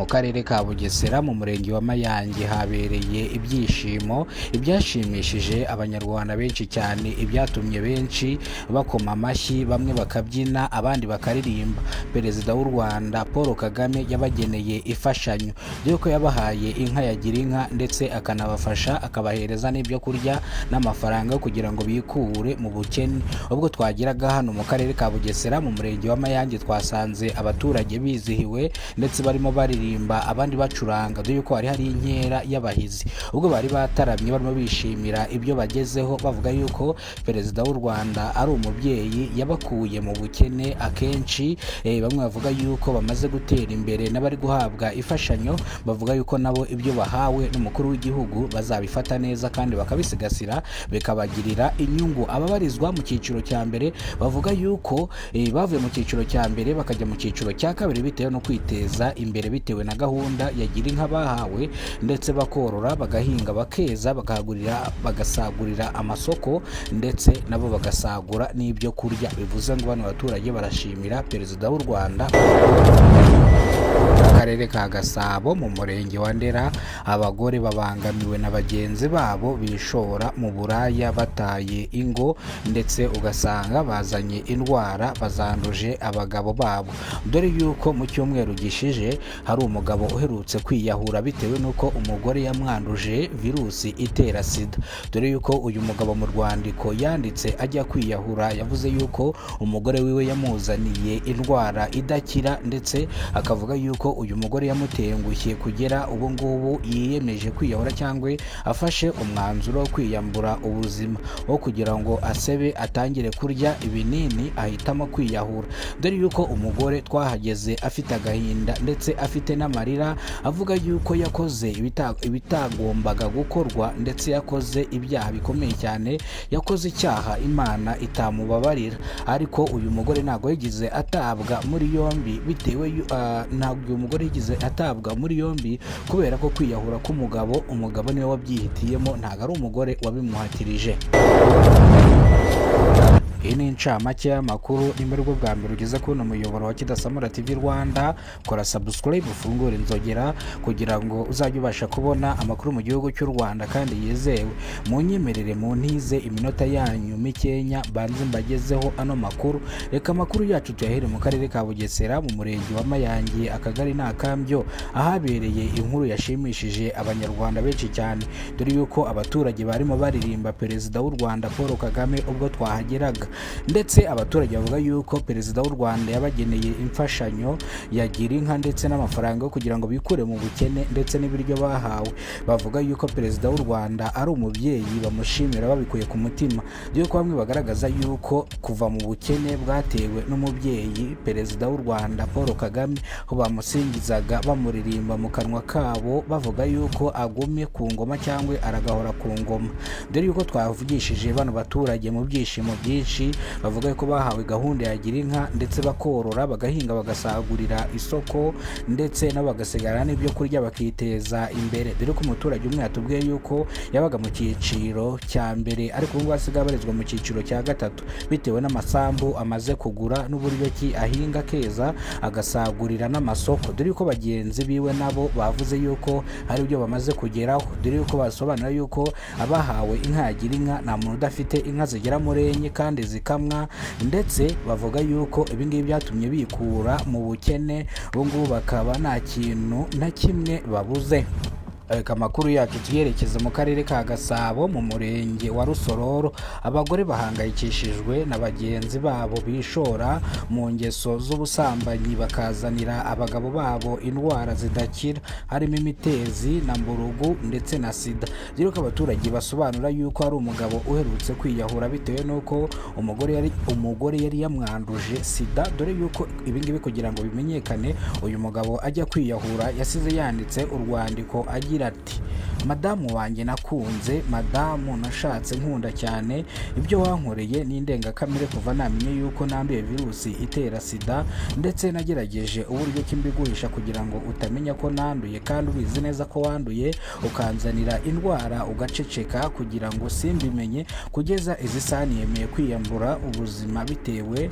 mu karere ka Bugesera mu murenge wa Mayange habereye ibyishimo ibyashimishije abanyarwanda benshi cyane, ibyatumye benshi bakoma amashyi, bamwe bakabyina abandi bakaririmba. Perezida w'u Rwanda Paul Kagame yabageneye ifashanyo y'uko yabahaye inka ya Girinka ndetse akanabafasha akabahereza n'ibyo kurya n'amafaranga kugira ngo bikure mu bukene. Ubwo twagiraga hano mu karere ka Bugesera mu murenge wa Mayange twasanze abaturage bizihiwe ndetse barimo baririmba abandi bacuranga, dore yuko hari inkera y'abahizi. Ubwo bari bataramye barimo bishimira ibyo bagezeho, bavuga yuko perezida w'u Rwanda ari umubyeyi yabakuye mu bukene. Akenshi bamwe bavuga yuko bamaze gutera imbere n'abari guhabwa ifashanyo bavuga yuko nabo ibyo bahawe n'umukuru w'igihugu bazabifata neza kandi bakabisigasira bikabagirira inyungu. Ababarizwa mu cyiciro cya mbere bavuga yuko bavuye mu cyiciro cya mbere bakajya mu cyiciro cya kabiri bitewe no kwiteza imbere bitewe na gahunda ya Girinka bahawe, ndetse bakorora bagahinga bakeza bagasagurira amasoko ndetse nabo bagasagura n'ibyo kurya. Bivuze ngo bano baturage barashimira perezida w'u Rwanda. Akarere ka Gasabo mu murenge wa Ndera abagore babangamiwe na bagenzi babo bishora mu buraya bataye ingo, ndetse ugasanga bazanye indwara bazanduje abagabo babo. Dore yuko mu cyumweru gishije hari umugabo uherutse kwiyahura bitewe nuko umugore yamwanduje virusi itera sida. Dore yuko uyu mugabo mu rwandiko yanditse ajya kwiyahura yavuze yuko umugore wiwe yamuzaniye indwara idakira, ndetse akavuga yuko uyu mugore yamutengushye kugera ubu ngubu yiyemeje kwiyahura cyangwa afashe umwanzuro wo kwiyambura ubuzima wo kugira ngo asebe atangire kurya ibinini ahitamo kwiyahura. Dore yuko umugore twahageze afite agahinda ndetse afite n'amarira avuga yuko yakoze ibitagombaga gukorwa, ndetse yakoze ibyaha bikomeye cyane, yakoze icyaha Imana itamubabarira. Ariko uyu mugore ntabwo yagize atabwa muri yombi kubera ko kwiyahura k'umugabo niwe wabyihitiyemo, ntabwo ari umugore wabimuhatirije. Iyi ni incamake y'amakuru. Nimba ari bwo bwa mbere ugeze kuri umuyoboro wa Kidasamura TV Rwanda, kora subscribe ufungure inzogera kugira ngo uzajye ubasha kubona amakuru mu gihugu cy'u Rwanda kandi yizewe. Munyemerere muntize iminota yanyu mikenya banze mbagezeho ano makuru. Reka amakuru yacu tuyahere mu karere ka Bugesera mu murenge wa Mayange akagari n'akambyo ahabereye inkuru yashimishije abanyarwanda benshi cyane. Dore yuko abaturage barimo baririmba perezida w'u Rwanda Paul Kagame ubwo twahageraga, ndetse abaturage bavuga yuko perezida w'u Rwanda yabageneye imfashanyo ya Girinka ndetse n'amafaranga yo kugira ngo bikure mu bukene ndetse n'ibiryo bahawe. Bavuga yuko perezida w'u Rwanda ari umubyeyi, bamushimira babikuye ku mutima. Yuko bamwe bagaragaza yuko kuva mu bukene bwatewe n'umubyeyi perezida w'u Rwanda Paul Kagame, aho bamusingizaga bamuririmba mu kanwa kabo bavuga yuko agumye ku ngoma cyangwa aragahora ku ngoma. Dore yuko twavugishije bano baturage mu byishimo byinshi, bavuga ko bahawe gahunda ya Girinka ndetse bakorora bagahinga bagasagurira isoko ndetse nabo bagasigara n'ibyo kurya bakiteza imbere. Dore ko umuturage umwe yatubwiye yuko yabaga mu cyiciro cya mbere ariko ubu asigaye abarizwa mu cyiciro cya gatatu bitewe n'amasambu amaze kugura n'uburyo ki ahinga keza agasagurira n'amasoko. Dore yuko bagenzi biwe nabo bavuze yuko hari ibyo bamaze kugeraho. Dore yuko basobanura yuko abahawe inka ya Girinka nta muntu udafite inka zigera muri enye kandi zikamwa, ndetse bavuga yuko ibingibi byatumye bikura mu bukene, ubu ngubu bakaba nta kintu na kimwe babuze. Reka amakuru yacu tuyerekeze mu karere ka Gasabo mu murenge wa Rusororo. Abagore bahangayikishijwe na bagenzi babo bishora mu ngeso z'ubusambanyi bakazanira abagabo babo indwara zidakira harimo imitezi na mburugu ndetse na sida. Dore ko abaturage basobanura yuko ari umugabo uherutse kwiyahura bitewe n'uko umugore yari yamwanduje sida. Dore yuko ibingibi kugira ngo bimenyekane uyu mugabo ajya kwiyahura yasize yanditse urwandiko agira agira ati madamu wanjye nakunze, madamu nashatse nkunda cyane, ibyo wankoreye ni indengakamere kuva namenye yuko nambiye virusi itera sida, ndetse nagerageje uburyo ki mbiguhisha kugira ngo utamenya ko nanduye, kandi ubizi neza ko wanduye ukanzanira indwara ugaceceka kugira ngo simbimenye, kugeza izi saha niyemeye kwiyambura ubuzima bitewe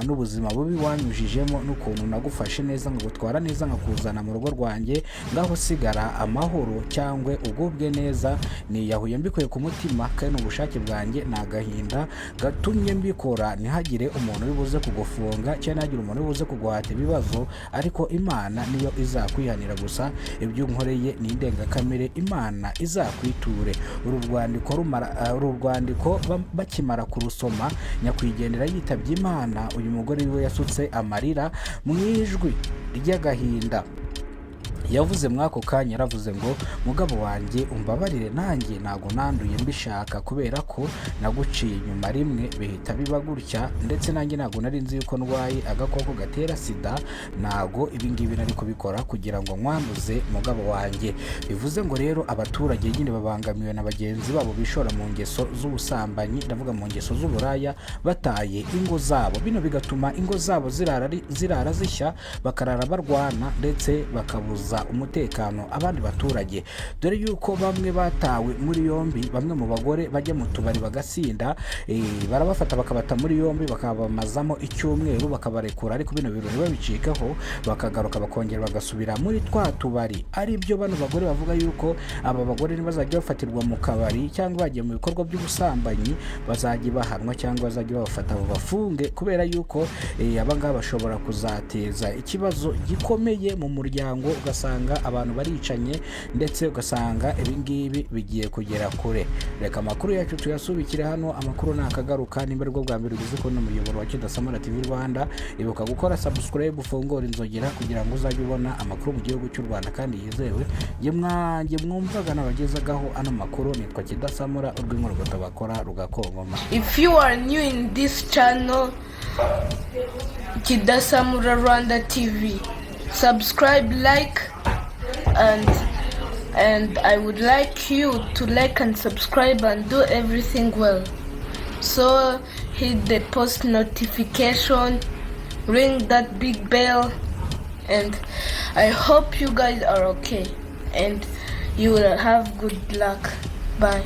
n'ubuzima bubi wanyujijemo n'ukuntu nagufashe neza nkagutwara neza nkakuzana mu rugo rwanjye, ngaho sigara amahoro cyangwa ugubwe neza. Niyahuye mbikuye ku mutima kandi ubushake bwanjye nagahinda gatumye mbikora, ntihagire umuntu wibuze kugufunga cyangwa ntihagire umuntu wibuze kuguhata ibibazo, ariko Imana niyo izakwihanira gusa. Ibyo unkoreye ni indengakamere, Imana izakwiture. Uru rwandiko bakimara kurusoma, nyakwigendera yitabye Imana. Uyu mugore wiwe yasutse amarira mu ijwi ry'agahinda. Yavuze mwako kanya, yaravuze ngo mugabo wanjye umbabarire, nanjye nago nanduye mbishaka, kubera ko naguciye inyuma rimwe bihita biba gutya, ndetse nanjye nago nari nzi yuko ndwaye agakoko gatera sida, nago ibingibi nari kubikora kugira ngo nkwanduze mugabo wanjye. Bivuze ngo rero abaturage nyine babangamiwe na bagenzi babo bishora mu ngeso z'ubusambanyi, ndavuga mu ngeso z'uburaya, bataye ingo zabo. Bino bigatuma ingo zabo zirara zishya, bakarara barwana, ndetse bakabuza umutekano abandi baturage, dore yuko bamwe batawe muri yombi. Bamwe mu bagore bajya mu tubari bagasinda, barabafata bakabata muri yombi, bakabamazamo icyumweru bakabarekura, ariko bino birori babicikaho bakagaruka bakongera bagasubira muri twa tubari. Ari byo bano bagore bavuga yuko aba bagore ntibazajya bafatirwa mu kabari cyangwa bagiye mu bikorwa by'ubusambanyi, bazajya bahanwa cyangwa bazajya babafata bafunge, kubera yuko abangaba bashobora kuzateza ikibazo gikomeye mu muryango, ugasanga abantu baricanye, ndetse ugasanga ibingibi bigiye kugera kure. Reka amakuru yacu tuyasubikire hano. Amakuru nakagaruka, nimba rwo bwa mbere ugize ko n'umuyoboro wa Kidasamura TV Rwanda, ibuka gukora subscribe, ufungura inzogera kugira ngo uzajye ubona amakuru mu gihugu cy'u Rwanda kandi yizewe. Jye mwumvaga nabagezagaho ano makuru, nitwa Kidasamura, urw'inkuru bakora rugakongoma. If you are new in this channel, Kidasamura Rwanda TV, subscribe, like, and I would like you to like and subscribe and do everything well. So hit the post notification, ring that big bell, and I hope you guys are okay and you will have good luck. Bye.